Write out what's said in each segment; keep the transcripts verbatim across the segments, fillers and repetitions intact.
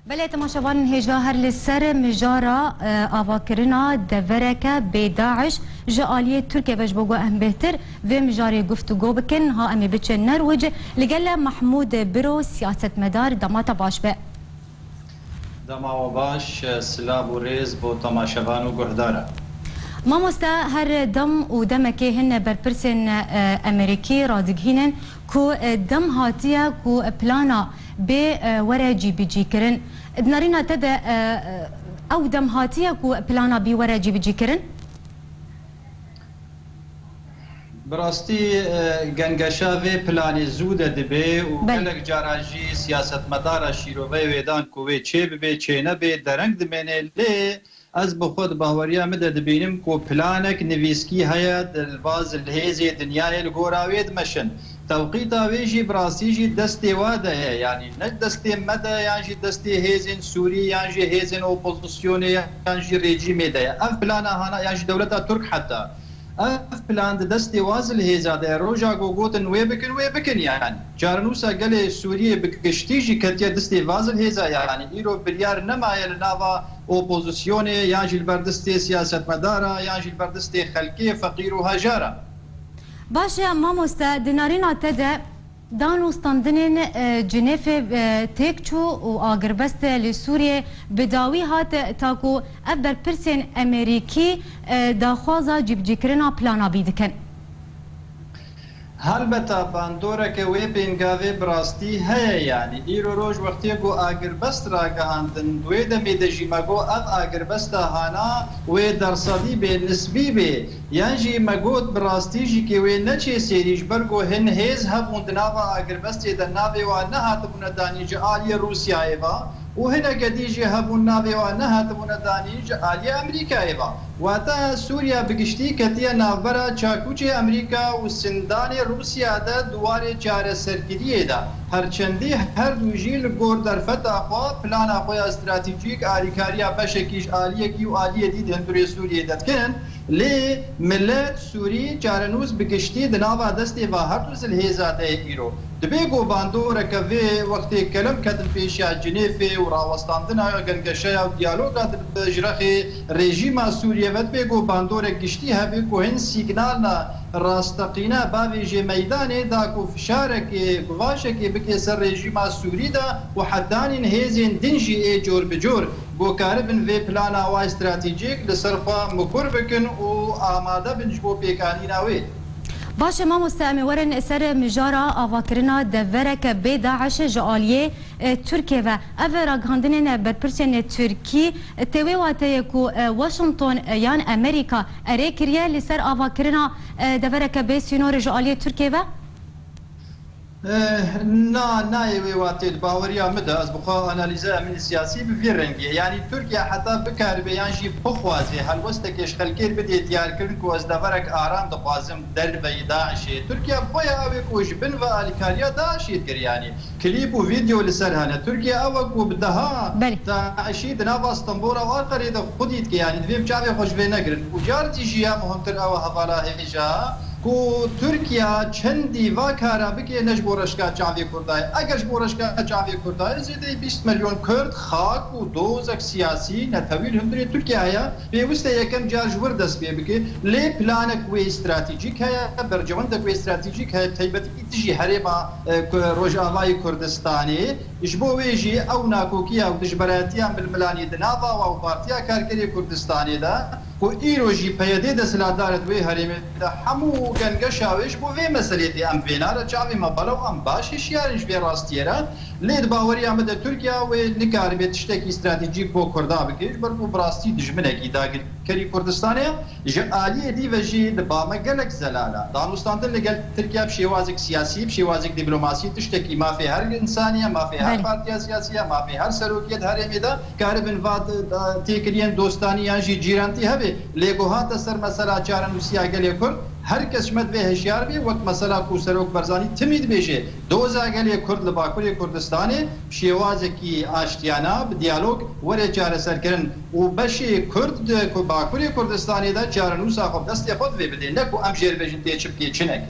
Belê, temaşevanên hêja, her li ser mijara, e, avakirina devereke bê DAIŞ ji aliyê Tirkiye ve, ji bo ku em bêhtir vê mijarê guftûgo bikin, ha em ê biçin Nerwic. Li gel Mehmûd Biro, siyasetmedar, dema te baş be. Dema we baş, silav û rêz bo temaşevan û guhdara. Mamoste, her dem û demekê hin berpirsên, e, Amerîkî radigihînin ku, e, dem hatiye ku plana bê, e, were cîbicîkirin. Di nerîna te de, e, e, ew dem hatiye ku plana bî were cîbicîkirin? Bi rastî, e, gengeşa vê planê zû de dibe û Belê. gelek cara jî siyasetmedara şîroveyê wê dan ku wê çê bibe, çê nebe, dereng dimêne. Lê ez bi xwe di bahweriya min de dibînim ku planek nivîskî heye, di li va zilhêzê dinyayê li gora wê dimeşin. Tewqîta wê jî bi rastî jî destê wa de ye, yanî ne destê me de, yan jî destê hêzên Sûrî, yan jî hêzên opozisyonê, yan jî rejîmê de ye. Ev plana hana, yan jî dewleta Tirk heta. Ev plan di destê wa zilhêza de ye. Roja ku gotin wê bikin, wê bikin yanî. Çarenûsa gelê Sûriyê bi giştî jî ketiye destê va zilhêza, yanî îro biryar nemaye li nava opozisyonê, yan jî li ber destê siyasetmedara, yan jî li ber destê xelkê feqîr û hejara. Baş e, mamoste, di nerîna te de danûstandinên, e, Cinêfê, e, têk çû û agirbest li Sûriyê bi dawî hat, e, ta ku ev berpirsên Amerîkî, e, daxwaza cîbicîkirina plana bî dikin. Helbeta bandoreke wê pêngavê bi rastî heye, yanî îro roj wextê ku agirbest ragihandin, di wê demê de jî me got ev agirbesta hana wê dersedî bê, nisbî bê. Yan jî me got bi rastî jî kê wê neçê sêrî, ji ber ku hin hêz hebûn di nava agirbestê de navê wan nehatibûne danîn ji aliyê Rûsyayê ve û hineke dî jî hebûn navê wan nehatibûne danîn ji aliyê Amerîkayê ve. Wate Sûriya bi giştî ketiye navbera çakûçê Amerîka û sindanê Rûsya de di warê çareserkiriyê de. Her çendî her du jî li gor derfeta xwe, plana xwe ya stratejîk, alîkariya beşekî ji aliyekî û aliyê dî di hundirê Sûriyê de dikin. Lê milet Sûrî çarenûs bi giştî di nava destê va her du zilhêza de ye îro. Dibe ku bandoreke vê wextê kelm ketin pêşiya Cinêfê û rawestandina gengeşeya û diyaloga di, ji rexê rejîma Sûriyê ve dibe ku bandorek giştî hebe ku hin sîgnala rasteqîne bavêjê meydanê da ku fişarekê bivaşekê bike ser rejîma Sûrî de û hetanîn hêzên din jî ê cor bi cor ku karibin vê plana wa stratejîk li ser xwe mikur bikin û amade bin ji bo pêkanîna wê. Baş e mamoste, em ê werin ser mijara avakirina devereke bê DAIŞ ji aliyê, e, Tirkiye ve. Ev ragihandinên berpirsên Tirkî, e, tê wê wateyê ku, e, Washington, e, yan Amerîka erê kiriye li ser avakirina, e, devereke bê sînorê ji aliyê Tirkiye ve? Eh, na, nayê wê watê di baweriya min de, ez bi xwe analîzeya min siyasî bi vî rengî ye. Yanî Tirkiye heta bikaribe yan jî bixwaze helwestekê ji xelkê bidê diyarkirin ku ez deverek aram dixwazim derveyî DAIŞê. Tirkiye bi xwe ya ew ê ku ji bin ve alîkariya DAIŞê dikir, yanî klîp û vîdeo li ser hene. Tirkiye ew e ku bi deha Belê. DAIŞî di nava Stenbola û Anqerê de xwedî dike, yanî divê bi çavê xwe ji vê negirin. Û car dî jî ya muhimtir ew e, hevala hêja, ku Tirkiye çendî va kara bike ne ji bo reşka çavê Kurda ye. Eger ji bo reşka çavê Kurda ye, zêdeyî bîst milyon Kurd, xak û dozek siyasî, netewî li hundirê Tirkiye heye. Pêwist e yekem car ji wir dest pê bike. Lê planek wê stratejîk heye, bercewendek wê stratejîk heye, bi taybetî dijî herêma, e, ku Rojavayê Kurdistanê. Ji bo wê jî ew nakokiya û dijberayetiya milmilanî di nava wa û Partiya Karkerê Kurdistanê de, ku îro jî P Y D desthilatdar e di wê herêmê de, hemû gengeşa wê ji bo vê meselê tê. Em vêna re çavê me bala û em baş hişyar in ji vê rastiyê re. Lê di baweriya min de Tirkiye wê nikaribe tiştekî stratejîk bo Kurda bike, ji ber ku bi rastî dijminekî dagirkerî Kurdistanê ye. Ji aliyê dî ve jî li ba me gelek zelal e. Danûstandin li gel Tirkiye bi şêwazek siyasî, bi şêwazek dîplomasî tiştekî mafê her însanî ye, mafê her Belê. partiya siyasî ye, mafê her serokê di herêmê de. Karibin va, e, têkiliyên dostanî yan jî cîrantî hebe. Lê ku hate ser mesela çarenûsiya gelê Kurd, her kes ji me divê hişyar be, wek mesela ku Serok Barzanî timî dibêje, doza gelê Kurd li Bakurê Kurdistanê bi şêwazekî aştiyane, bi diyalog were çareserkirin û beşê Kurd di ku Bakurê Kurdistanê de çarenûsa xwe bi destê xwe divê bidê, ne ku em jê re bêjin tê çi bikê, çi neke.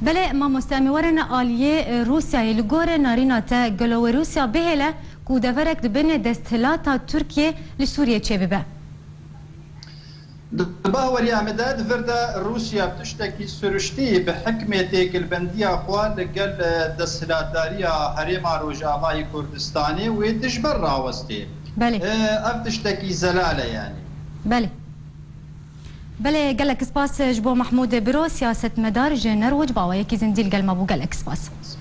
Belê, mamoste, em ê werin aliyê, e, Rûsyayê. Li gorî narîna te, gelo wê Rûsya bihêle ku deverek di bin desthilata Tirkiyê li Sûriyê çêbibe. Di baweriya min de di vir de Rûsya bi tiştekî siruştî, bi hikmê têkilbendiya xwe li gel desthilatdariya Herêma Rojavayê Kurdistanê wê dijber rawestê. Belê. Ev tiştekî zelal e yanî. Belê. Belê, gelek spas ji bo Mehmûd Biro, siyasetmedar ji Nerwûc, bi awayekî zindî li gel me bû. Gelek spas.